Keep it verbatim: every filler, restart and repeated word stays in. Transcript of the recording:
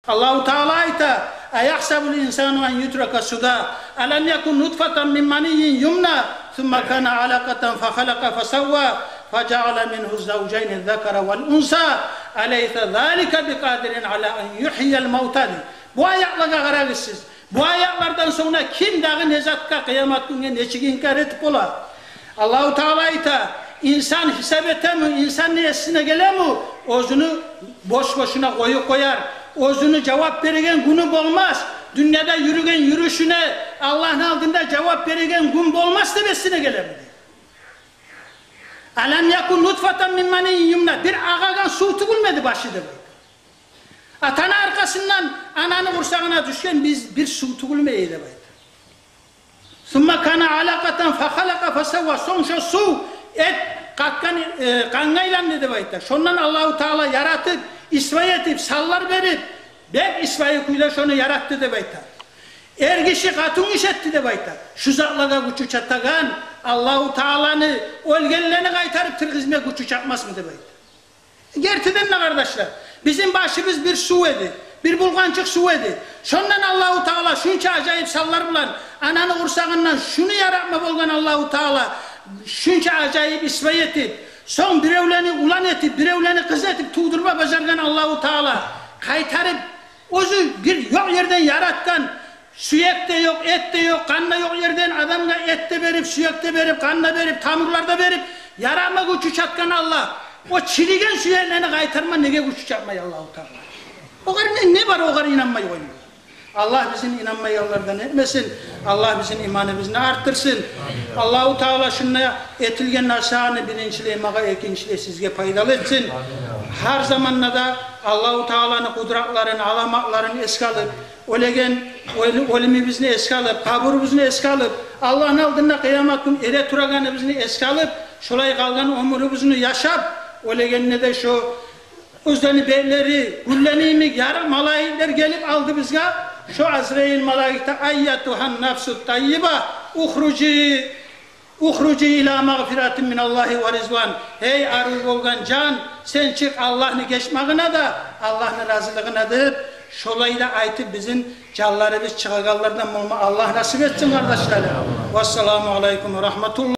Аллагьу Таала айта: «Аяхсабул инсану ан ютрака суда, алам якун нутфатан мин маниййин юмна, сумма кана алакъатан фахалакъа фасавва, фажаала мингьу завжайни закара вал унса, алайса залика бикъадирин ала ан юхйиял мавта», — дей. Бу аятлагъа къарагъыз сиз. Бу аятлардан сонг ким дагъы не затгъа къыямат гюнге нечик инкар этип бола? Аллагьу Таала айта: «Инсан гьисап этеми, инсан не эсине гелеми, оьзюню бош-бошуна къоюп къояр, оьзюню жавап береген гюню болмас, дюньяда юрюген юрюшюне Аллагьны алдында жавап береген гюн болмас деп эсине гелеми?» — дей. «Алам якун нутфатан мин маниййин юмна, бир агъагъан сув тюгюлмеди башы», — деп айта. Атаны аркъасындан ананы къурсагъына тюшген биз бир сув тюгюлмеди деп айта. «Сумма кана алакъатан фахалакъа фасавва», сонг шо сув эт къаткъан, э, къангъа айланды деп айта. Шондан Аллагьу Таала яратып, исбат этип, санлар берип, бек исбайы кюйде шону яратды деп айта. Эргиши, къатынгиши этди деп айта. Шу затлагъа гючю чатагъан Аллагьу Тааланы оьлгенлени къайтарып тиргизме гючю чатмасмы деп айта. Гертиден де, къардашлар, бизин башыбыз бир сув эди, бир булгъанчыкъ сув эди. Шондан Аллагьу Таала шунча ажайып санлар булан, ананы къурсагъындан шуну яратма болгъан Аллагьу Таала, шунча ажайып исбат этип, сонг биревлени улан этип, биревлени къыз этип тувдурма бажаргъан Аллагьу Таала къайтарып оьзю бир ёкъ ерден яратгъан, сюек де ёкъ, эт де ёкъ, къан да ёкъ ерден адамгъа эт де берип, сюек де берип, къан да берип, тамурлар да берип, яратма гючю чатгъан Аллагь, о чириген сюеклени къайтарма неге гючю чатмай Аллагьу Таала? Огъар не, не бар, огъар инанмай къойма? Аллагь бизин инанмайгъанлардан этмесин. Аллагь бизин иманыбызны артдырсын. Аллагьу Таала шунда этилген насигьатны биринчилей магъа, экинчилей сизге пайдалы этсин. Гьар заманда да Аллагьу Тааланы къудратларын, аламатларын эсге алып, оьлеген, оьлю-, оьлюмюбюзню эсге алып, къабурубузну эсге алып, Аллагьны алдында къыямат гюн эретурагъаныбызны эсге алып, шолай къалгъан оьмюрюбюзню яшап, оьлегенде де шо оьзлени бетлери гюллени йимик ярыкъ малайиклер гелип алдыбызгъа, шо Азраил малайик де: «Айятугьан нафсут таййиба, ухружи, ухружи ила магъфиратин миналлагьи ва ризван». «Гьей, арив болгъан жан, сен чыкъ Аллагьны гечмагъына да, Аллагьны разилигине», — деп, шолай да айтып, бизин жанларыбыз чыгъагъанлардан болма Аллагь насип этсин, къардашларым. Вассаламу алайкум ва рагьматуллагь.